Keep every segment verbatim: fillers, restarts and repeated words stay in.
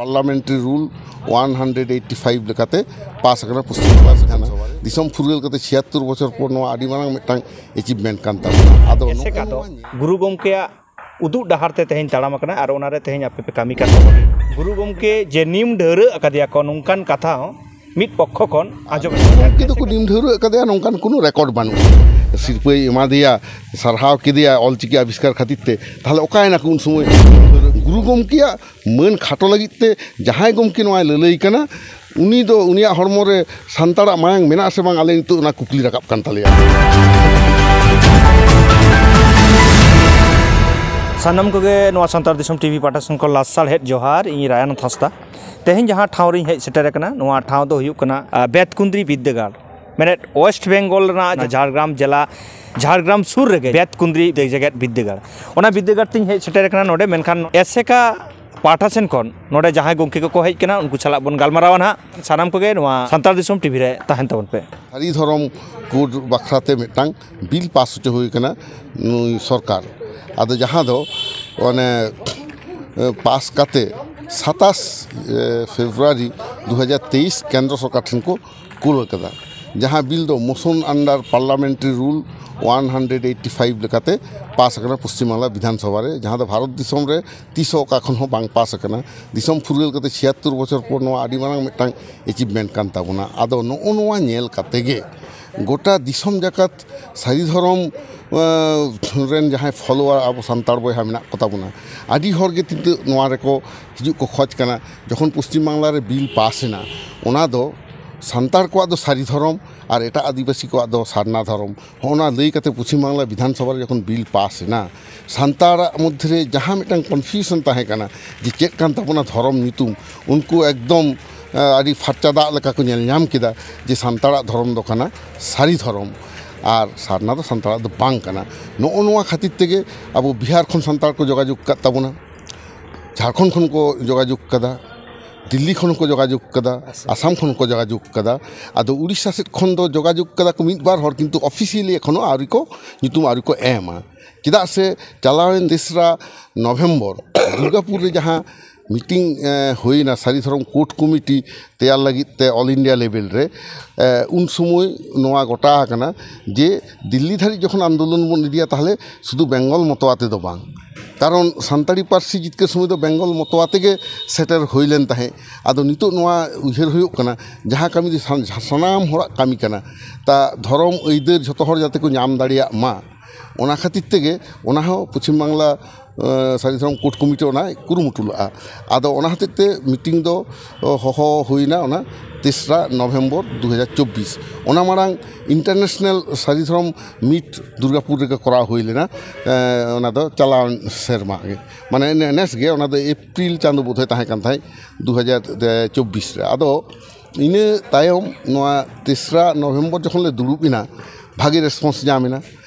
Parliamentary Rule one hundred eighty five ᱞᱮᱠᱟᱛᱮ ᱯᱟᱥ ᱟᱠᱟᱱᱟ ᱯᱚᱥᱪᱤᱢ ᱵᱟᱝᱞᱟ ᱵᱤᱫᱷᱟᱱ ᱥᱚᱵᱷᱟ ᱨᱮ᱾ ᱫᱤᱥᱚᱢ ᱯᱷᱩᱨᱜᱟᱹᱞ ᱠᱟᱛᱮ ᱪᱷᱤᱭᱟᱛᱛᱳᱨ ᱵᱚᱪᱷᱚᱨ ᱯᱚᱨ ᱱᱚᱣᱟ ᱟᱹᱰᱤ ᱢᱟᱨᱟᱝ ᱢᱤᱫᱴᱟᱝ ᱮᱪᱤᱵᱷᱢᱮᱱᱴ ᱠᱟᱱ ᱛᱟᱵᱚᱱᱟ᱾ ᱟᱫᱚ ᱮᱥᱮᱠᱟ ᱫᱚ ᱱᱚᱜᱼᱚ ᱱᱚᱣᱟ ᱜᱩᱨᱩ ᱜᱚᱢᱠᱮᱭᱟᱜ ᱩᱫᱩᱜ ᱰᱟᱦᱟᱨ ᱛᱮ ᱛᱮᱦᱮᱧ ᱛᱟᱲᱟᱢ ᱟᱠᱟᱱᱟ ᱟᱨ ᱚᱱᱟᱨᱮ ᱛᱮᱦᱮᱧ ᱟᱯᱮ ᱯᱮ ᱠᱟᱹᱢᱤ ᱠᱟᱱ ᱛᱟᱵᱚᱱᱟ᱾ ᱜᱩᱨᱩ ᱜᱚᱢᱠᱮ ᱡᱮ ᱱᱤᱢ ᱰᱷᱟᱹᱣᱨᱟᱹᱜ ᱟᱠᱟᱫᱮᱭᱟ ᱠᱚ, ᱱᱚᱝᱠᱟᱱ ᱠᱟᱛᱷᱟ ᱦᱚᱸ ᱢᱤᱫ ᱯᱚᱠᱠᱷᱚ ᱠᱷᱚᱱ ᱟᱸᱡᱚᱢ ᱮᱱᱟ᱾ ᱜᱚᱢᱠᱮ ᱫᱚᱠᱚ ᱱᱤᱢ ᱰᱷᱟᱹᱣᱨᱟᱹᱜ ᱟᱠᱟᱫᱮᱭᱟ, ᱱᱚᱝᱠᱟᱱ ᱠᱳᱱᱳ ᱨᱮᱠᱚᱨᱰ ᱵᱟᱹᱱᱩᱜᱼᱟ᱾ ᱥᱤᱨᱯᱟᱹᱭ ᱮᱢᱟᱫᱮᱭᱟ, ᱥᱟᱨᱦᱟᱣ ᱠᱮᱫᱮᱭᱟ ᱚᱞᱪᱤᱠᱤ ᱟᱵᱤᱥᱠᱟᱨ ᱠᱷᱟᱹᱛᱤᱨ ᱛᱮ, ᱛᱟᱦᱚᱞᱮ ᱚᱠᱟᱭᱮᱱᱟ ᱠᱚ ᱩᱱ ᱥᱚᱢᱚᱭ? ᱜᱩᱨᱩ ᱜᱚᱢᱠᱮᱭᱟᱜ ᱢᱟᱹᱱ ᱠᱷᱟᱴᱚ ᱞᱟᱹᱜᱤᱫ ᱛᱮ ᱡᱟᱦᱟᱸᱭ ᱜᱚᱢᱠᱮ ᱱᱚᱣᱟᱭ ᱞᱟᱹᱞᱟᱹᱭ ᱠᱟᱱᱟ, ᱩᱱᱤ ᱫᱚ, ᱩᱱᱤᱭᱟᱜ ᱦᱚᱲᱢᱚ ᱨᱮ ᱥᱟᱱᱛᱟᱲᱟᱜ ᱢᱟᱭᱟᱝ ᱢᱮᱱᱟᱜ ᱥᱮ ᱵᱟᱝ, ᱟᱞᱮ ᱱᱤᱛᱚᱜ ᱚᱱᱟ ᱠᱩᱠᱞᱤ ᱨᱟᱠᱟᱵ ᱠᱟᱱ ᱛᱟᱞᱮᱭᱟ᱾ ᱥᱟᱱᱟᱢ ᱠᱚᱜᱮ ᱱᱚᱣᱟ ᱥᱟᱱᱛᱟᱲ ᱫᱤᱥᱚᱢ ᱴᱤᱵᱷᱤ ᱯᱟᱦᱴᱟ ᱥᱮᱱ ᱠᱷᱚᱱ ᱞᱟᱥᱟᱲᱦᱮᱫ ᱡᱚᱦᱟᱨ᱾ ᱤᱧ ᱨᱟᱭᱟᱱᱟᱛᱷ ᱦᱟᱸᱥᱫᱟ᱾ ᱛᱮᱦᱮᱧ ᱡᱟᱦᱟᱸ ᱴᱷᱟᱶ ᱨᱤᱧ ᱦᱮᱡ ᱥᱮᱴᱮᱨ ᱟᱠᱟᱱᱟ, ᱱᱚᱣᱟ ᱴᱷᱟᱶ ᱫᱚ ᱦᱩᱭᱩᱜ ᱠᱟᱱᱟ, ᱟ, ᱵᱮᱛᱠᱩᱸᱫᱽᱨᱤ ᱵᱤᱨᱫᱟᱹᱜᱟᱲ, ᱢᱮᱱᱮᱫ ᱳᱭᱮᱥᱴ ᱵᱮᱝᱜᱚᱞ ᱨᱮᱱᱟᱜ ᱡᱷᱟᱲᱜᱨᱟᱢ ᱡᱮᱞᱟ, ᱡᱷᱟᱲᱜᱨᱟᱢ ᱥᱩᱨ ᱨᱮᱜᱮ ᱵᱮᱛᱠᱩᱸᱫᱽᱨᱤ ᱡᱮᱜᱮᱛ ᱵᱤᱨᱫᱟᱹᱜᱟᱲ᱾ ᱚᱱᱟ ᱵᱤᱨᱫᱟᱹᱜᱟᱲ ᱛᱤᱧ ᱦᱮᱡ ᱥᱮᱴᱮᱨ ᱟᱠᱟᱱᱟ ᱱᱚᱰᱮ, ᱢᱮᱱᱠᱷᱟᱱ ᱮᱥᱮᱠᱟ ᱯᱟᱦᱴᱟ ᱥᱮᱱ ᱠᱷᱚᱱ ᱱᱚᱰᱮ ᱡᱟᱦᱟᱸᱭ ᱜᱚᱢᱠᱮ ᱠᱚᱠᱚ ᱦᱮᱡ ᱠᱟᱱᱟ, ᱩᱱᱠᱩ ᱥᱟᱞᱟᱜ ᱵᱚᱱ ᱜᱟᱞᱢᱟᱨᱟᱣᱟ ᱱᱟᱦᱟᱜ᱾ ᱥᱟᱱᱟᱢ ᱠᱚᱜᱮ ᱱᱚᱣᱟ ᱥᱟᱱᱛᱟᱲ ᱫᱤᱥᱚᱢ ᱴᱤᱵᱷᱤ ᱨᱮ ᱛᱟᱦᱮᱱ ᱛᱟᱵᱚᱱ ᱯᱮ᱾ ᱥᱟᱹᱨᱤ ᱫᱷᱚᱨᱚᱢ ᱠᱳᱰ ᱵᱟᱠᱷᱨᱟ ᱛᱮ ᱢᱤᱫᱴᱟᱝ ᱵᱤᱞ ᱯᱟᱥ ᱦᱚᱪᱚ ᱦᱩᱭ ᱠᱟᱱᱟ ᱱᱩᱭ ᱥᱚᱨᱠᱟᱨ᱾ ᱟᱫᱚ ᱡᱟᱦᱟᱸ ᱫᱚ ᱚᱱᱮ, ᱮ, ᱯᱟᱥ ᱠᱟᱛᱮ ᱥᱟᱛᱟᱥ, ᱮ, ᱯᱷᱮᱵᱽᱨᱩᱣᱟᱨᱤ ᱫᱩ ᱦᱟᱡᱟᱨ ᱛᱮᱭᱤᱥ ᱠᱮᱱᱫᱨᱚ ᱥᱚᱨᱠᱟᱨ ᱴᱷᱮᱱ ᱠᱚ ᱠᱩᱞ ᱠᱟᱫᱟ, ᱡᱟᱦᱟᱸ ᱵᱤᱞ ᱫᱚ motion under parliamentary rule one hundred eighty five ᱞᱮᱠᱟᱛᱮ ᱯᱟᱥ ᱟᱠᱟᱱᱟ ᱯᱚᱥᱪᱤᱢ ᱵᱟᱝᱞᱟ ᱵᱤᱫᱷᱟᱱ ᱥᱚᱵᱷᱟ ᱨᱮ, ᱡᱟᱦᱟᱸ ᱫᱚ ᱵᱷᱟᱨᱚᱛ ᱫᱤᱥᱚᱢ ᱨᱮ ᱛᱤᱥ ᱦᱚᱸ ᱚᱠᱟ ᱠᱷᱚᱱ ᱦᱚᱸ ᱵᱟᱝ ᱯᱟᱥ ᱟᱠᱟᱱᱟ᱾ ᱫᱤᱥᱚᱢ ᱯᱷᱩᱨᱜᱟᱹᱞ ᱠᱟᱛᱮ ᱪᱷᱤᱭᱟᱛᱛᱳᱨ ᱵᱚᱪᱷᱚᱨ ᱯᱚᱨ ᱱᱚᱣᱟ ᱟᱹᱰᱤ ᱢᱟᱨᱟᱝ ᱢᱤᱫᱴᱟᱝ ᱮᱪᱤᱵᱷᱢᱮᱱᱴ ᱠᱟᱱ ᱛᱟᱵᱚᱱᱟ᱾ ᱟᱫᱚ ᱱᱚᱜᱼᱚ ᱱᱚᱣᱟ ᱧᱮᱞ ᱠᱟᱛᱮ ᱜᱮ ᱜᱚᱴᱟ ᱫᱤᱥᱚᱢ ᱡᱟᱠᱟᱛ ᱥᱟᱹᱨᱤ ᱫᱷᱚᱨᱚᱢ, ᱮᱸ, ᱨᱮᱱ ᱡᱟᱦᱟᱸᱭ ᱯᱷᱚᱞᱳᱣᱟᱨ ᱟᱵᱚ ᱥᱟᱱᱛᱟᱲ ᱵᱚᱭᱦᱟ ᱢᱮᱱᱟᱜ ᱠᱚᱛᱟ ᱵᱚᱱᱟ, ᱟᱹᱰᱤ ᱦᱚᱲ ᱜᱮ ᱱᱤᱛᱚᱜ ᱱᱚᱣᱟ ᱨᱮᱠᱚ ᱦᱤᱡᱩᱜ ᱠᱚ ᱠᱷᱚᱡᱽ ᱠᱟᱱᱟ᱾ ᱡᱚᱠᱷᱚᱱ ᱯᱚᱥᱪᱤᱢ ᱵᱟᱝᱞᱟ ᱨᱮ ᱵᱤᱞ ᱯᱟᱥ ᱮᱱᱟ, ᱚᱱᱟ ᱫᱚ ᱥᱟᱱᱛᱟᱲ ᱠᱚᱣᱟᱜ ᱫᱚ ᱥᱟᱹᱨᱤ ᱫᱷᱚᱨᱚᱢ ᱟᱨ ᱮᱴᱟᱜ ᱟᱹᱫᱤᱵᱟᱹᱥᱤ ᱠᱚᱣᱟᱜ ᱫᱚ ᱥᱟᱨᱱᱟ ᱫᱷᱚᱨᱚᱢ᱾ ᱦᱚᱸᱜᱼᱚ ᱱᱟ ᱞᱟᱹᱭ ᱠᱟᱛᱮ ᱯᱚᱥᱪᱤᱢ ᱵᱟᱝᱞᱟ ᱵᱤᱫᱷᱟᱱ ᱥᱚᱵᱷᱟ ᱨᱮ ᱡᱚᱠᱷᱚᱱ ᱵᱤᱞ ᱯᱟᱥ ᱮᱱᱟ, ᱥᱟᱱᱛᱟᱲᱟᱜ ᱢᱚᱫᱽᱫᱷᱮ ᱨᱮ ᱡᱟᱦᱟᱸ ᱢᱤᱫᱴᱟᱝ ᱠᱚᱱᱯᱷᱤᱭᱩᱥᱚᱱ ᱛᱟᱦᱮᱸ ᱠᱟᱱᱟ ᱡᱮ ᱪᱮᱫ ᱠᱟᱱ ᱛᱟᱵᱚᱱᱟ ᱫᱷᱚᱨᱚᱢ ᱧᱩᱛᱩᱢ, ᱩᱱᱠᱩ ᱮᱠᱫᱚᱢ, ᱮ, ᱟᱹᱰᱤ ᱯᱷᱟᱨᱪᱟ ᱫᱟᱜ ᱞᱮᱠᱟ ᱠᱚ ᱧᱮᱞ ᱧᱟᱢ ᱠᱮᱫᱟ ᱡᱮ ᱥᱟᱱᱛᱟᱲᱟᱜ ᱫᱷᱚᱨᱚᱢ ᱫᱚ ᱠᱟᱱᱟ ᱥᱟᱹᱨᱤ ᱫᱷᱚᱨᱚᱢ ᱟᱨ ᱥᱟᱨᱱᱟ ᱫᱚ ᱥᱟᱱᱛᱟᱲᱟᱜ ᱫᱚ ᱵᱟᱝ ᱠᱟᱱᱟ᱾ ᱱᱚᱜᱼᱚ ᱱᱚᱣᱟ ᱠᱷᱟᱹᱛᱤᱨ ᱛᱮᱜᱮ ᱟᱵᱚ ᱵᱤᱦᱟᱨ ᱠᱷᱚᱱ ᱥᱟᱱᱛᱟᱲ ᱠᱚ ᱡᱳᱜᱟᱡᱳᱜᱽ ᱟᱠᱟᱫ ᱛᱟᱵᱚᱱᱟ, ᱡᱷᱟᱲᱠᱷᱚᱸᱰ ᱠᱷᱚᱱ ᱠᱚ ᱡᱳᱜᱟᱡᱳᱜᱽ ᱠᱟᱫᱟ, ᱫᱤᱞᱞᱤ ᱠᱷᱚᱱ ᱦᱚᱸᱠᱚ ᱡᱳᱜᱟᱡᱳᱜᱽ ᱠᱟᱫᱟ, ᱟᱥᱟᱢ ᱠᱷᱚᱱ ᱦᱚᱸᱠᱚ ᱡᱳᱜᱟᱡᱳᱜᱽ ᱠᱟᱫᱟ᱾ ᱟᱫᱚ ᱩᱲᱤᱥᱥᱟ ᱥᱮᱫ ᱠᱷᱚᱱ ᱫᱚ ᱡᱳᱜᱟᱡᱳᱜᱽ ᱠᱟᱫᱟ ᱠᱚ ᱢᱤᱫ ᱵᱟᱨ ᱦᱚᱲ, ᱠᱤᱱᱛᱩ ᱚᱯᱷᱤᱥᱤᱭᱟᱞᱤ ᱮᱠᱷᱚᱱᱳ ᱟᱹᱣᱨᱤ ᱠᱚ, ᱧᱩᱛᱩᱢ ᱟᱹᱣᱨᱤ ᱠᱚ ᱮᱢᱟ᱾ ᱪᱮᱫᱟᱜ ᱥᱮ ᱪᱟᱞᱟᱣᱮᱱ ᱛᱮᱥᱨᱟ ᱱᱚᱵᱷᱮᱢᱵᱚᱨ ᱫᱩᱨᱜᱟᱯᱩᱨ ᱨᱮ ᱡᱟᱦᱟᱸ ᱢᱤᱴᱤᱝ ᱦᱩᱭᱱᱟ ᱥᱟᱹᱨᱤ ᱫᱷᱚᱨᱚᱢ ᱠᱳᱰ ᱠᱚᱢᱤᱴᱤ ᱛᱮᱭᱟᱨ ᱞᱟᱹᱜᱤᱫ ᱛᱮ ᱚᱞ ᱤᱱᱰᱤᱭᱟ ᱞᱮᱵᱮᱞ ᱨᱮ, ᱩᱱ ᱥᱚᱢᱚᱭ ᱱᱚᱣᱟ ᱜᱚᱴᱟ ᱟᱠᱟᱱᱟ ᱡᱮ ᱫᱤᱞᱞᱤ ᱫᱷᱟᱹᱨᱤᱡ ᱡᱚᱠᱷᱚᱱ ᱟᱱᱫᱳᱞᱚᱱ ᱵᱚᱱ ᱤᱫᱤᱭᱟ, ᱛᱟᱦᱚᱞᱮ ᱥᱩᱫᱷᱩ ᱵᱮᱝᱜᱚᱞ ᱢᱚᱛᱚ ᱟᱛᱮ ᱫᱚ ᱵᱟᱝ, ᱠᱟᱨᱚᱱ ᱥᱟᱱᱛᱟᱲᱤ ᱯᱟᱹᱨᱥᱤ ᱡᱤᱛᱠᱟᱹᱨ ᱥᱚᱢᱚᱭ ᱫᱚ ᱵᱮᱝᱜᱚᱞ ᱢᱚᱛᱚ ᱟᱛᱮ ᱜᱮ ᱥᱮᱴᱮᱨ ᱦᱩᱭ ᱞᱮᱱ ᱛᱟᱦᱮᱸᱫ᱾ ᱟᱫᱚ ᱱᱤᱛᱚᱜ ᱱᱚᱣᱟ ᱩᱭᱦᱟᱹᱨ ᱦᱩᱭᱩᱜ ᱠᱟᱱᱟ, ᱡᱟᱦᱟᱸ ᱠᱟᱹᱢᱤ ᱫᱚ ᱥᱟᱱ-, ᱥᱟᱱᱟᱢ ᱦᱚᱲᱟᱜ ᱠᱟᱹᱢᱤ ᱠᱟᱱᱟ, ᱛᱟ ᱫᱷᱚᱨᱚᱢ ᱟᱹᱭᱫᱟᱹᱨ ᱡᱷᱚᱛᱚ ᱦᱚᱲ ᱡᱟᱛᱮ ᱠᱚ ᱧᱟᱢ ᱫᱟᱲᱮᱭᱟᱜ ᱢᱟ, ᱚᱱᱟ ᱠᱷᱟᱹᱛᱤᱨ ᱛᱮᱜᱮ ᱚᱱᱟ ᱦᱚᱸ ᱯᱚᱪᱷᱤᱢ ᱵᱟᱝᱞᱟ ᱥᱟᱹᱨᱤ ᱫᱷᱚᱨᱚᱢ ᱠᱳᱰ ᱠᱚᱢᱤᱴᱤ ᱚᱱᱟᱭ ᱠᱩᱨᱩᱢᱩᱴᱩ ᱞᱟᱜᱼᱟ᱾ ᱟᱫᱚ ᱚᱱᱟ ᱦᱚᱛᱮᱡ ᱛᱮ ᱢᱤᱴᱤᱝ ᱫᱚ ᱦᱚᱦᱚ ᱦᱩᱭᱱᱟ ᱚᱱᱟ ᱛᱮᱥᱨᱟ ᱱᱚᱵᱷᱮᱢᱵᱚᱨ ᱫᱩ ᱦᱟᱡᱟᱨ ᱪᱚᱵᱵᱤᱥ᱾ ᱚᱱᱟ ᱢᱟᱲᱟᱝ ᱤᱱᱴᱟᱨᱱᱮᱥᱱᱟᱞ ᱥᱟᱹᱨᱤ ᱫᱷᱚᱨᱚᱢ ᱢᱤᱴ ᱫᱩᱨᱜᱟᱯᱩᱨ ᱨᱮᱜᱮ ᱠᱚᱨᱟᱣ ᱦᱩᱭ ᱞᱮᱱᱟ᱾ ᱚᱱᱟ ᱫᱚ ᱪᱟᱞᱟᱣ ᱥᱮᱨᱢᱟ ᱜᱮ, ᱢᱟᱱᱮ ᱱᱮᱥ ᱜᱮ, ᱚᱱᱟ ᱫᱚ ᱮᱯᱨᱤᱞ ᱪᱟᱸᱫᱳ ᱵᱳᱫᱷᱚᱭ ᱛᱟᱦᱮᱸ ᱠᱟᱱ ᱛᱟᱦᱮᱸᱫ ᱫᱩ ᱦᱟᱡᱟᱨ ᱪᱚᱵᱵᱤᱥ ᱨᱮ᱾ ᱟᱫᱚ ᱤᱱᱟᱹ ᱛᱟᱭᱚᱢ ᱱᱚᱣᱟ ᱛᱮᱥᱨᱟ ᱱᱚᱵᱷᱮᱢᱵᱚᱨ ᱡᱚᱠᱷᱚᱱ ᱞᱮ ᱫᱩᱲᱩᱵ ᱮᱱᱟ, ᱵᱷᱟᱜᱮ ᱨᱮᱥᱯᱚᱱᱥ ᱧᱟᱢ ᱮᱱᱟ᱾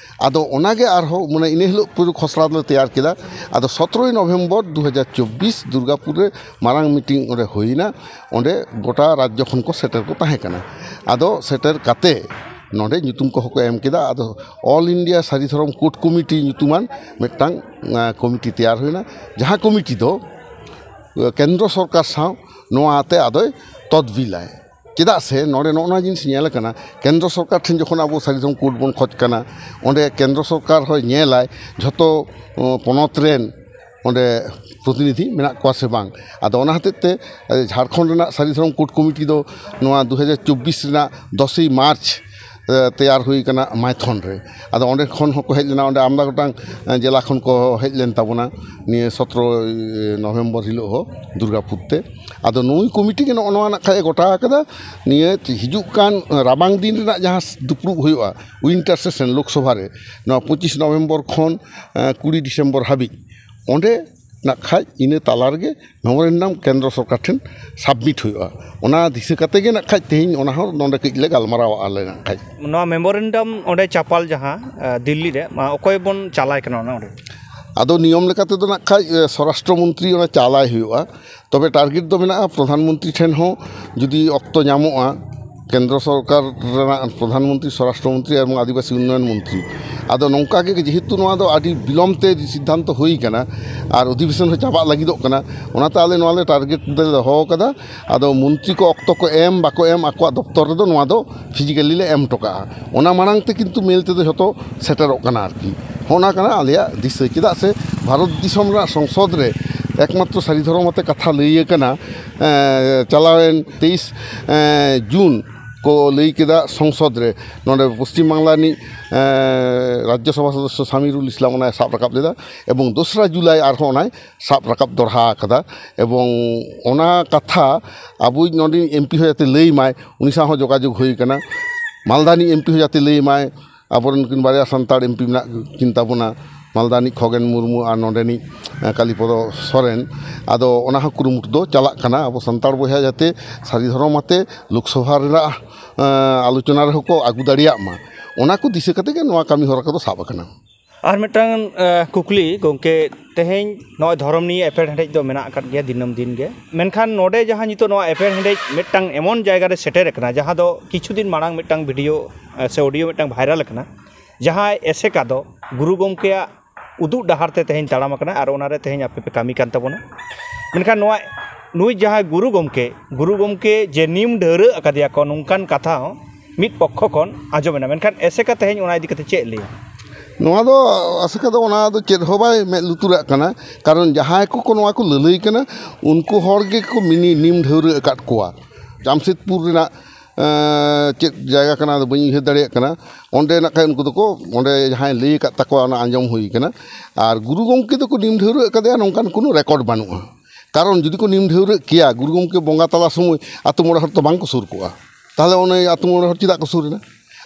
ᱟᱫᱚ ᱚᱱᱟᱜᱮ ᱟᱨᱦᱚᱸ, ᱢᱟᱱᱮ, ᱤᱱᱟᱹ ᱦᱤᱞᱳᱜ ᱯᱩᱨᱟᱹ ᱠᱷᱚᱥᱲᱟ ᱫᱚᱞᱮ ᱛᱮᱭᱟᱨ ᱠᱮᱫᱟ᱾ ᱟᱫᱚ ᱥᱚᱛᱨᱚᱭ ᱱᱚᱵᱷᱮᱢᱵᱚᱨ ᱫᱩ ᱦᱟᱡᱟᱨ ᱪᱚᱵᱵᱤᱥ ᱫᱩᱨᱜᱟᱯᱩᱨ ᱨᱮ ᱢᱟᱨᱟᱝ ᱢᱤᱴᱤᱝ ᱚᱸᱰᱮ ᱦᱩᱭᱱᱟ᱾ ᱚᱸᱰᱮ ᱜᱚᱴᱟ ᱨᱟᱡᱽᱡᱚ ᱠᱷᱚᱱ ᱠᱚ ᱥᱮᱴᱮᱨ ᱠᱚ ᱛᱟᱦᱮᱸ ᱠᱟᱱᱟ᱾ ᱟᱫᱚ ᱥᱮᱴᱮᱨ ᱠᱟᱛᱮ ᱱᱚᱰᱮ ᱧᱩᱛᱩᱢ ᱠᱚᱦᱚᱸ ᱠᱚ ᱮᱢ ᱠᱮᱫᱟ᱾ ᱟᱫᱚ ᱚᱞ ᱤᱱᱰᱤᱭᱟ ᱥᱟᱹᱨᱤ ᱫᱷᱚᱨᱚᱢ ᱠᱳᱰ ᱠᱚᱢᱤᱴᱤ ᱧᱩᱛᱩᱢᱟᱱ ᱢᱤᱫᱴᱟᱝ ᱠᱚᱢᱤᱴᱤ ᱛᱮᱭᱟᱨ ᱦᱩᱭᱱᱟ, ᱡᱟᱦᱟᱸ ᱠᱚᱢᱤᱴᱤ ᱫᱚ ᱠᱮᱱᱫᱨᱚ ᱥᱚᱨᱠᱟᱨ ᱥᱟᱶ ᱱᱚᱣᱟ ᱟᱛᱮ ᱟᱫᱚᱭ ᱛᱚᱫᱵᱤᱞᱟᱭ᱾ ᱪᱮᱫᱟᱜ ᱥᱮ ᱱᱚᱰᱮ ᱱᱚᱜᱼᱚ ᱱᱚᱣᱟ ᱡᱤᱱᱤᱥ ᱧᱮᱞ ᱟᱠᱟᱱᱟ, ᱠᱮᱱᱫᱨᱚ ᱥᱚᱨᱠᱟᱨ ᱴᱷᱮᱱ ᱡᱚᱠᱷᱚᱱ ᱟᱵᱚ ᱥᱟᱹᱨᱤ ᱫᱷᱚᱨᱚᱢ ᱠᱳᱰ ᱵᱚᱱ ᱠᱷᱚᱡᱽ ᱠᱟᱱᱟ, ᱚᱸᱰᱮ ᱠᱮᱱᱫᱨᱚ ᱥᱚᱨᱠᱟᱨ ᱦᱚᱸᱭ ᱧᱮᱞᱟᱭ ᱡᱷᱚᱛᱚ ᱯᱚᱱᱚᱛ ᱨᱮᱱ ᱚᱸᱰᱮ ᱯᱨᱚᱛᱤᱱᱤᱫᱷᱤ ᱢᱮᱱᱟᱜ ᱠᱚᱣᱟ ᱥᱮ ᱵᱟᱝ᱾ ᱟᱫᱚ ᱚᱱᱟ ᱦᱚᱛᱮᱡ ᱛᱮ ᱡᱷᱟᱲᱠᱷᱚᱸᱰ ᱨᱮᱱᱟᱜ ᱥᱟᱹᱨᱤ ᱫᱷᱚᱨᱚᱢ ᱠᱳᱰ ᱠᱚᱢᱤᱴᱤ ᱫᱚ ᱱᱚᱣᱟ ᱫᱩ ᱦᱟᱡᱟᱨ ᱪᱚᱵᱵᱤᱥ ᱨᱮᱱᱟᱜ ᱫᱚᱥᱮᱭ ᱢᱟᱨᱪ ᱛᱮᱭᱟᱨ ᱦᱩᱭ ᱠᱟᱱᱟ ᱢᱟᱭᱛᱷᱚᱱ ᱨᱮ᱾ ᱟᱫᱚ ᱚᱸᱰᱮ ᱠᱷᱚᱱ ᱦᱚᱸᱠᱚ ᱦᱮᱡ ᱞᱮᱱᱟ, ᱚᱸᱰᱮ ᱟᱢᱫᱟ ᱜᱚᱴᱟᱝ ᱡᱮᱞᱟ ᱠᱷᱚᱱ ᱠᱚ ᱦᱮᱡ ᱞᱮᱱ ᱛᱟᱵᱚᱱᱟ ᱱᱤᱭᱟᱹ ᱥᱚᱛᱨᱚ ᱱᱚᱵᱷᱮᱢᱵᱚᱨ ᱦᱤᱞᱳᱜ ᱦᱚᱸ ᱫᱩᱨᱜᱟᱯᱩᱨ ᱛᱮ᱾ ᱟᱫᱚ ᱱᱩᱭ ᱠᱚᱢᱤᱴᱤ ᱜᱮ ᱱᱚᱜᱼᱚ ᱱᱚᱣᱟ ᱱᱟᱜ ᱠᱷᱟᱡ ᱮ ᱜᱚᱴᱟ ᱟᱠᱟᱫᱟ, ᱱᱤᱭᱟᱹ ᱦᱤᱡᱩᱜ ᱠᱟᱱ ᱨᱟᱵᱟᱝ ᱫᱤᱱ ᱨᱮᱱᱟᱜ ᱡᱟᱦᱟᱸ ᱫᱩᱯᱲᱩᱵ ᱦᱩᱭᱩᱜᱼᱟ, ᱩᱭᱤᱱᱴᱟᱨ ᱥᱮᱥᱚᱱ ᱞᱳᱠᱥᱚᱵᱷᱟ ᱨᱮ, ᱱᱚᱣᱟ ᱯᱚᱸᱪᱤᱥ ᱱᱚᱵᱷᱮᱢᱵᱚᱨ ᱠᱷᱚᱱ ᱠᱩᱲᱤ ᱰᱤᱥᱮᱢᱵᱚᱨ ᱦᱟᱹᱵᱤᱡ, ᱚᱸᱰᱮ ᱱᱟᱜ ᱠᱷᱟᱡ ᱤᱱᱟᱹ ᱛᱟᱞᱟ ᱨᱮᱜᱮ ᱢᱮᱢᱳᱨᱮᱱᱰᱟᱢ ᱠᱮᱱᱫᱨᱚ ᱥᱚᱨᱠᱟᱨ ᱴᱷᱮᱱ ᱥᱟᱵᱢᱤᱴ ᱦᱩᱭᱩᱜᱼᱟ᱾ ᱚᱱᱟ ᱫᱤᱥᱟᱹ ᱠᱟᱛᱮ ᱜᱮ ᱱᱟᱜ ᱠᱷᱟᱡ ᱛᱮᱦᱮᱧ ᱚᱱᱟ ᱦᱚᱸ ᱱᱚᱰᱮ ᱠᱟᱹᱡ ᱞᱮ ᱜᱟᱞᱢᱟᱨᱟᱣᱟᱜᱼᱟ ᱞᱮ ᱱᱟᱜ ᱠᱷᱟᱡ᱾ ᱱᱚᱣᱟ ᱢᱮᱢᱳᱨᱮᱱᱰᱟᱢ ᱚᱸᱰᱮ ᱪᱟᱯᱟᱞ ᱡᱟᱦᱟᱸ, ᱮ, ᱫᱤᱞᱞᱤ ᱨᱮ, ᱢᱟ, ᱚᱠᱚᱭ ᱵᱚᱱ ᱪᱟᱞᱟᱭ ᱠᱟᱱᱟ ᱚᱱᱟ ᱚᱸᱰᱮ? ᱟᱫᱚ ᱱᱤᱭᱚᱢ ᱞᱮᱠᱟ ᱛᱮᱫᱚ ᱱᱟᱜ ᱠᱷᱟᱡ, ᱮ, ᱥᱚᱨᱟᱥᱴᱨᱚ ᱢᱚᱱᱛᱨᱤ ᱚᱱᱟ ᱪᱟᱞᱟᱭ ᱦᱩᱭᱩᱜᱼᱟ᱾ ᱛᱚᱵᱮ ᱴᱟᱨᱜᱮᱴ ᱫᱚ ᱢᱮᱱᱟᱜᱼᱟ, ᱯᱨᱚᱫᱷᱟᱱ ᱢᱚᱱᱛᱨᱤ ᱴᱷᱮᱱ ᱦᱚᱸ ᱡᱩᱫᱤ ᱚᱠᱛᱚ ᱧᱟᱢᱚᱜᱼᱟ, ᱠᱮᱱᱫᱨᱚ ᱥᱚᱨᱠᱟᱨ ᱨᱮᱱᱟᱜ ᱯᱨᱚᱫᱷᱟᱱ ᱢᱚᱱᱛᱨᱤ, ᱥᱚᱨᱟᱥᱴᱨᱚ ᱢᱚᱱᱛᱨᱤ ᱮᱵᱚᱝ ᱟᱹᱫᱤᱵᱟᱹᱥᱤ ᱩᱱᱱᱚᱭᱚᱱ ᱢᱚᱱᱛᱨᱤ᱾ ᱟᱫᱚ ᱱᱚᱝᱠᱟ ᱜᱮ, ᱡᱮᱦᱮᱛᱩ ᱱᱚᱣᱟ ᱫᱚ ᱟᱹᱰᱤ ᱵᱤᱞᱚᱢ ᱛᱮ ᱥᱤᱫᱽᱫᱷᱟᱱᱛᱚ ᱦᱩᱭ ᱠᱟᱱᱟ ᱟᱨ ᱚᱫᱷᱤᱵᱮᱥᱚᱱ ᱦᱚᱸ ᱪᱟᱵᱟᱜ ᱞᱟᱹᱜᱤᱫᱚᱜ ᱠᱟᱱᱟ, ᱚᱱᱟᱛᱮ ᱟᱞᱮ ᱱᱚᱣᱟ ᱞᱮ ᱴᱟᱨᱜᱮᱴ ᱞᱮ ᱫᱚᱦᱚ ᱟᱠᱟᱫᱟ᱾ ᱟᱫᱚ ᱢᱚᱱᱛᱨᱤ ᱠᱚ ᱚᱠᱛᱚ ᱠᱚ ᱮᱢ ᱵᱟᱠᱚ ᱮᱢ, ᱟᱠᱚᱣᱟᱜ ᱫᱚᱯᱛᱚᱨ ᱨᱮᱫᱚ ᱱᱚᱣᱟ ᱫᱚ ᱯᱷᱤᱡᱤᱠᱟᱞᱤ ᱞᱮ ᱮᱢ ᱦᱚᱴᱚ ᱠᱟᱜᱼᱟ᱾ ᱚᱱᱟ ᱢᱟᱲᱟᱝ ᱛᱮ ᱠᱤᱱᱛᱩ ᱢᱮᱞ ᱛᱮᱫᱚ ᱡᱷᱚᱛᱚ ᱥᱮᱴᱮᱨᱚᱜ ᱠᱟᱱᱟ ᱟᱨᱠᱤ᱾ ᱦᱚᱸᱜᱼᱚ ᱱᱟ ᱠᱟᱱᱟ ᱟᱞᱮᱭᱟᱜ ᱫᱤᱥᱟᱹ᱾ ᱪᱮᱫᱟᱜ ᱥᱮ ᱵᱷᱟᱨᱚᱛ ᱫᱤᱥᱚᱢ ᱨᱮᱱᱟᱜ ᱥᱚᱝᱥᱚᱫᱽ ᱨᱮ ᱮᱠᱢᱟᱛᱨᱚ ᱥᱟᱹᱨᱤ ᱫᱷᱚᱨᱚᱢ ᱟᱛᱮ ᱠᱟᱛᱷᱟ ᱞᱟᱹᱭ ᱟᱠᱟᱱᱟ, ᱮᱸ, ᱪᱟᱞᱟᱣᱮᱱ ᱛᱮᱭᱤᱥ, ᱮᱸ, ᱡᱩᱱ ᱠᱚ ᱞᱟᱹᱭ ᱠᱮᱫᱟ ᱥᱚᱝᱥᱚᱫᱽ ᱨᱮ, ᱱᱚᱰᱮ ᱯᱚᱥᱪᱤᱢ ᱵᱟᱝᱞᱟ ᱨᱤᱱᱤᱡ, ᱮᱸ, ᱨᱟᱡᱽᱡᱚᱥᱚᱵᱷᱟ ᱥᱚᱫᱚᱥᱥᱚ ᱥᱟᱢᱤᱨᱩᱞ ᱤᱥᱞᱟᱢ ᱚᱱᱟᱭ ᱥᱟᱵ ᱨᱟᱠᱟᱵ ᱞᱮᱫᱟ, ᱮᱵᱚᱝ ᱫᱚᱥᱨᱟ ᱡᱩᱞᱟᱭ ᱟᱨᱦᱚᱸ ᱚᱱᱟᱭ ᱥᱟᱵ ᱨᱟᱠᱟᱵ ᱫᱚᱲᱦᱟ ᱟᱠᱟᱫᱟ᱾ ᱮᱵᱚᱝ ᱚᱱᱟ ᱠᱟᱛᱷᱟ ᱟᱵᱚᱭᱤᱡ ᱱᱚᱰᱮᱱᱤᱡ ᱮᱢᱯᱤ ᱦᱚᱸ ᱡᱟᱛᱮ ᱞᱟᱹᱭ ᱢᱟᱭ, ᱩᱱᱤ ᱥᱟᱶ ᱦᱚᱸ ᱡᱳᱜᱟᱡᱳᱜᱽ ᱦᱩᱭ ᱟᱠᱟᱱᱟ᱾ ᱢᱟᱞᱫᱟ ᱨᱤᱱᱤᱡ ᱮᱢᱯᱤ ᱦᱚᱸ ᱡᱟᱛᱮ ᱞᱟᱹᱭ ᱢᱟᱭ, ᱟᱵᱚᱨᱮᱱ ᱱᱩᱠᱤᱱ ᱵᱟᱨᱭᱟ ᱥᱟᱱᱛᱟᱲ ᱮᱢᱯᱤ ᱢᱮᱱᱟᱜ ᱠᱤᱱ ᱛᱟᱵᱚᱱᱟ, ᱢᱟᱞᱫᱟ ᱨᱤᱱᱤᱡ ᱠᱷᱚᱜᱮᱱ ᱢᱩᱨᱢᱩ ᱟᱨ ᱱᱚᱰᱮᱱᱤᱡ, ᱮᱸ, ᱠᱟᱞᱤᱯᱚᱫᱚ ᱥᱚᱨᱮᱱ᱾ ᱟᱫᱚ ᱚᱱᱟ ᱦᱚᱸ ᱠᱩᱨᱩᱢᱩᱴᱩ ᱫᱚ ᱪᱟᱞᱟᱜ ᱠᱟᱱᱟ, ᱟᱵᱚ ᱥᱟᱱᱛᱟᱲ ᱵᱚᱭᱦᱟ ᱡᱟᱛᱮ ᱥᱟᱹᱨᱤ ᱫᱷᱚᱨᱚᱢ ᱟᱛᱮ ᱞᱳᱠᱥᱚᱵᱷᱟ ᱨᱮᱱᱟᱜ, ᱮᱸ, ᱟᱞᱳᱪᱚᱱᱟ ᱨᱮᱦᱚᱸ ᱠᱚ ᱟᱹᱜᱩ ᱫᱟᱲᱮᱭᱟᱜ ᱢᱟ, ᱚᱱᱟ ᱠᱚ ᱫᱤᱥᱟᱹ ᱠᱟᱛᱮ ᱜᱮ ᱱᱚᱣᱟ ᱠᱟᱹᱢᱤ ᱦᱚᱨᱟ ᱠᱚᱫᱚ ᱥᱟᱵ ᱟᱠᱟᱱᱟ᱾ ᱟᱨ ᱢᱤᱫᱴᱟᱝ, ᱮᱸ, ᱠᱩᱠᱞᱤ ᱜᱚᱢᱠᱮ, ᱛᱮᱦᱮᱧ ᱱᱚᱜᱼᱚᱭ ᱫᱷᱚᱨᱚᱢ ᱱᱤᱭᱮ ᱮᱯᱮᱨᱦᱮᱸᱰᱮᱡ ᱫᱚ ᱢᱮᱱᱟᱜ ᱟᱠᱟᱫ ᱜᱮᱭᱟ ᱫᱤᱱᱟᱹᱢ ᱫᱤᱱ ᱜᱮ, ᱢᱮᱱᱠᱷᱟᱱ ᱱᱚᱰᱮ ᱡᱟᱦᱟᱸ ᱱᱤᱛᱚᱜ ᱱᱚᱣᱟ ᱮᱯᱮᱨᱦᱮᱸᱰᱮᱡ ᱢᱤᱫᱴᱟᱝ ᱮᱢᱚᱱ ᱡᱟᱭᱜᱟ ᱨᱮ ᱥᱮᱴᱮᱨ ᱟᱠᱟᱱᱟ, ᱡᱟᱦᱟᱸ ᱫᱚ ᱠᱤᱪᱷᱩ ᱫᱤᱱ ᱢᱟᱲᱟᱝ ᱢᱤᱫᱴᱟᱝ ᱵᱷᱤᱰᱤᱭᱳ, ᱮᱸ, ᱥᱮ ᱚᱰᱤᱭᱳ ᱢᱤᱫᱴᱟᱝ ᱵᱷᱟᱭᱨᱟᱞ ᱟᱠᱟᱱᱟ, ᱡᱟᱦᱟᱸᱭ ᱮᱥᱮᱠᱟ ᱫᱚ ᱜᱩᱨᱩ ᱜᱚᱢᱠᱮᱭᱟᱜ ᱩᱫᱩᱜ ᱰᱟᱦᱟᱨ ᱛᱮ ᱛᱮᱦᱮᱧ ᱛᱟᱲᱟᱢ ᱟᱠᱟᱱᱟ ᱟᱨ ᱚᱱᱟᱨᱮ ᱛᱮᱦᱮᱧ ᱟᱯᱮ ᱯᱮ ᱠᱟᱹᱢᱤ ᱠᱟᱱ ᱛᱟᱵᱚᱱᱟ᱾ ᱢᱮᱱᱠᱷᱟᱱ ᱱᱚᱣᱟ, ᱱᱩᱭ ᱡᱟᱦᱟᱸᱭ ᱜᱩᱨᱩ ᱜᱚᱢᱠᱮ, ᱜᱩᱨᱩ ᱜᱚᱢᱠᱮ ᱡᱮ ᱱᱤᱢ ᱰᱷᱟᱹᱣᱨᱟᱹᱜ ᱟᱠᱟᱫᱮᱭᱟ ᱠᱚ, ᱱᱚᱝᱠᱟᱱ ᱠᱟᱛᱷᱟ ᱦᱚᱸ ᱢᱤᱫ ᱯᱚᱠᱠᱷᱚ ᱠᱷᱚᱱ ᱟᱸᱡᱚᱢᱮᱱᱟ, ᱢᱮᱱᱠᱷᱟᱱ ᱮᱥᱮᱠᱟ ᱛᱮᱦᱮᱧ ᱚᱱᱟ ᱤᱫᱤ ᱠᱟᱛᱮ ᱪᱮᱫ ᱞᱟᱹᱭᱟ? ᱱᱚᱣᱟ ᱫᱚ ᱟᱥᱮᱠᱟ ᱫᱚ ᱚᱱᱟ ᱫᱚ ᱪᱮᱫ ᱦᱚᱸ ᱵᱟᱭ ᱢᱮᱫ ᱞᱩᱛᱩᱨᱟᱜ ᱠᱟᱱᱟ, ᱠᱟᱨᱚᱱ ᱡᱟᱦᱟᱸᱭ ᱠᱚᱠᱚ ᱱᱚᱣᱟ ᱠᱚ ᱞᱟᱹᱞᱟᱹᱭ ᱠᱟᱱᱟ, ᱩᱱᱠᱩ ᱦᱚᱲ ᱜᱮᱠᱚ ᱢᱤᱱᱤ ᱱᱤᱢ ᱰᱷᱟᱹᱣᱨᱟᱹᱜ ᱟᱠᱟᱫ ᱠᱚᱣᱟ᱾ ᱡᱟᱢᱥᱮᱫᱽᱯᱩᱨ ᱨᱮᱱᱟᱜ, ᱮᱸ, ᱪᱮᱫ ᱡᱟᱭᱜᱟ ᱠᱟᱱᱟ, ᱟᱫᱚ ᱵᱟᱹᱧ ᱩᱭᱦᱟᱹᱨ ᱫᱟᱲᱮᱭᱟᱜ ᱠᱟᱱᱟ᱾ ᱚᱸᱰᱮ ᱱᱟᱜ ᱠᱷᱟᱱ ᱩᱱᱠᱩ ᱫᱚᱠᱚ, ᱚᱸᱰᱮ ᱡᱟᱦᱟᱸᱭ ᱞᱟᱹᱭ ᱟᱠᱟᱫ ᱛᱟᱠᱚᱣᱟ, ᱚᱱᱟ ᱟᱸᱡᱚᱢ ᱦᱩᱭ ᱠᱟᱱᱟ᱾ ᱟᱨ ᱜᱩᱨᱩ ᱜᱚᱢᱠᱮ ᱫᱚᱠᱚ ᱱᱤᱢ ᱰᱷᱟᱹᱣᱨᱟᱹᱜ ᱠᱟᱫᱮᱭᱟ, ᱱᱚᱝᱠᱟᱱ ᱠᱳᱱᱳ ᱨᱮᱠᱚᱨᱰ ᱵᱟᱹᱱᱩᱜᱼᱟ᱾ ᱠᱟᱨᱚᱱ ᱡᱩᱫᱤ ᱠᱚ ᱱᱤᱢ ᱰᱷᱟᱹᱣᱨᱟᱹᱜ ᱠᱮᱭᱟ, ᱜᱩᱨᱩ ᱜᱚᱢᱠᱮ ᱵᱚᱸᱜᱟ ᱛᱟᱞᱟ ᱥᱚᱢᱚᱭ ᱟᱛᱳ ᱢᱚᱬᱮ ᱦᱚᱲ ᱫᱚ ᱵᱟᱝ ᱠᱚ ᱥᱩᱨ ᱠᱚᱜᱼᱟ᱾ ᱛᱟᱦᱚᱞᱮ ᱚᱱᱮ ᱟᱛᱳ ᱢᱚᱬᱮ ᱦᱚᱲ ᱪᱮᱫᱟᱜ ᱠᱚ ᱥᱩᱨ ᱮᱱᱟ?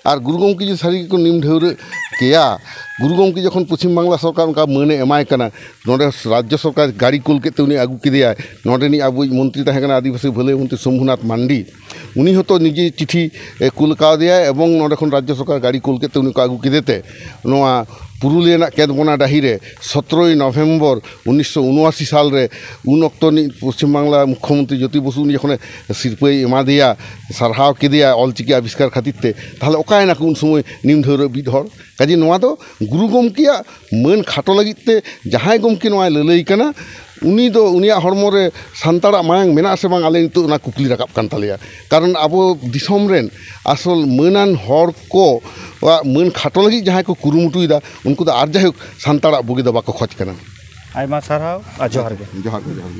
ᱟᱨ ᱜᱩᱨᱩ ᱜᱚᱢᱠᱮ ᱡᱩᱫᱤ ᱥᱟᱹᱨᱤ ᱜᱮᱠᱚ ᱱᱤᱢ ᱰᱷᱟᱹᱣᱨᱟᱹᱜ ᱠᱮᱭᱟ, ᱜᱩᱨᱩ ᱜᱚᱢᱠᱮ ᱡᱚᱠᱷᱚᱱ ᱯᱚᱪᱷᱤᱢ ᱵᱟᱝᱞᱟ ᱥᱚᱨᱠᱟᱨ ᱚᱱᱠᱟ ᱢᱟᱹᱱᱮ ᱮᱢᱟᱭ ᱠᱟᱱᱟ, ᱱᱚᱰᱮ ᱨᱟᱡᱽᱡᱚ ᱥᱚᱨᱠᱟᱨ ᱜᱟᱹᱰᱤ ᱠᱳᱞ ᱠᱮᱫ ᱛᱮ ᱩᱱᱤ ᱟᱹᱜᱩ ᱠᱮᱫᱮᱭᱟᱭ, ᱱᱚᱰᱮᱱᱤᱡ ᱟᱵᱚᱭᱤᱡ ᱢᱚᱱᱛᱨᱤ ᱛᱟᱦᱮᱸ ᱠᱟᱱᱟ ᱟᱹᱫᱤᱵᱟᱹᱥᱤ ᱵᱷᱟᱹᱞᱟᱹᱭ ᱢᱚᱱᱛᱨᱤ ᱥᱚᱢᱵᱷᱩᱱᱟᱛᱷ ᱢᱟᱱᱰᱤ, ᱩᱱᱤ ᱦᱚᱸᱛᱚ ᱱᱤᱡᱮ ᱪᱤᱴᱷᱤ, ᱮ, ᱠᱩᱞ ᱠᱟᱣᱫᱮᱭᱟᱭ ᱮᱵᱚᱝ ᱱᱚᱰᱮ ᱠᱷᱚᱱ ᱨᱟᱡᱽᱡᱚ ᱥᱚᱨᱠᱟᱨ ᱜᱟᱹᱰᱤ ᱠᱳᱞ ᱠᱮᱫ ᱛᱮ ᱩᱱᱤ ᱠᱚ ᱟᱹᱜᱩ ᱠᱮᱫᱮ ᱛᱮ ᱱᱚᱣᱟ ᱯᱩᱨᱩᱞᱤᱭᱟᱹ ᱨᱮᱱᱟᱜ ᱠᱮᱸᱫᱽᱵᱚᱱᱟ ᱰᱟᱹᱦᱤ ᱨᱮ ᱥᱚᱛᱨᱚᱭ ᱱᱚᱵᱷᱮᱢᱵᱚᱨ ᱩᱱᱤᱥᱥᱚ ᱩᱱᱚᱟᱥᱤ ᱥᱟᱞ ᱨᱮ, ᱩᱱ ᱚᱠᱛᱚ ᱨᱤᱱᱤᱡ ᱯᱚᱥᱪᱤᱢ ᱵᱟᱝᱞᱟ ᱢᱩᱠᱠᱷᱚᱢᱚᱱᱛᱨᱤ ᱡᱳᱛᱤ ᱵᱚᱥᱩ ᱩᱱᱤ ᱡᱚᱠᱷᱚᱱᱮ ᱥᱤᱨᱯᱟᱹᱭ ᱮᱢᱟ ᱫᱮᱭᱟ, ᱥᱟᱨᱦᱟᱣ ᱠᱮᱫᱮᱭᱟ ᱚᱞᱪᱤᱠᱤ ᱟᱵᱤᱥᱠᱟᱨ ᱠᱷᱟᱹᱛᱤᱨ ᱛᱮ, ᱛᱟᱦᱚᱞᱮ ᱚᱠᱟᱭᱮᱱᱟ ᱠᱚ ᱩᱱ ᱥᱚᱢᱚᱭ ᱱᱤᱢ ᱰᱷᱟᱹᱣᱨᱟᱹᱜ ᱵᱤᱫ ᱦᱚᱲ? ᱠᱟᱡᱮ ᱱᱚᱣᱟ ᱫᱚ ᱜᱩᱨᱩ ᱜᱚᱢᱠᱮᱭᱟᱜ ᱢᱟᱹᱱ ᱠᱷᱟᱴᱚ ᱞᱟᱹᱜᱤᱫ ᱛᱮ ᱡᱟᱦᱟᱸᱭ ᱜᱚᱢᱠᱮ ᱱᱚᱣᱟᱭ ᱞᱟᱹᱞᱟᱹᱭ ᱠᱟᱱᱟ, ᱩᱱᱤ ᱫᱚ, ᱩᱱᱤᱭᱟᱜ ᱦᱚᱲᱢᱚ ᱨᱮ ᱥᱟᱱᱛᱟᱲᱟᱜ ᱢᱟᱭᱟᱝ ᱢᱮᱱᱟᱜ ᱥᱮ ᱵᱟᱝ, ᱟᱞᱮ ᱱᱤᱛᱚᱜ ᱚᱱᱟ ᱠᱩᱠᱞᱤ ᱨᱟᱠᱟᱵ ᱠᱟᱱ ᱛᱟᱞᱮᱭᱟ᱾ ᱠᱟᱨᱚᱱ ᱟᱵᱚ ᱫᱤᱥᱚᱢ ᱨᱮᱱ ᱟᱥᱚᱞ ᱢᱟᱹᱱᱟᱱ ᱦᱚᱲ ᱠᱚᱣᱟᱜ ᱢᱟᱹᱱ ᱠᱷᱟᱴᱚ ᱞᱟᱹᱜᱤᱫ ᱡᱟᱦᱟᱸᱭ ᱠᱚ ᱠᱩᱨᱩᱢᱩᱴᱩᱭᱮᱫᱟ, ᱩᱱᱠᱩ ᱫᱚ ᱟᱨ ᱡᱟᱭᱦᱳᱠ ᱥᱟᱱᱛᱟᱲᱟᱜ ᱵᱩᱜᱤ ᱫᱚ ᱵᱟᱠᱚ ᱠᱷᱚᱡᱽ ᱠᱟᱱᱟ᱾ ᱟᱭᱢᱟ ᱥᱟᱨᱦᱟᱣ ᱟᱨ ᱡᱚᱦᱟᱨ ᱜᱮ᱾ ᱡᱚᱦᱟᱨ ᱜᱮ, ᱡᱚᱦᱟᱨ ᱜᱮ᱾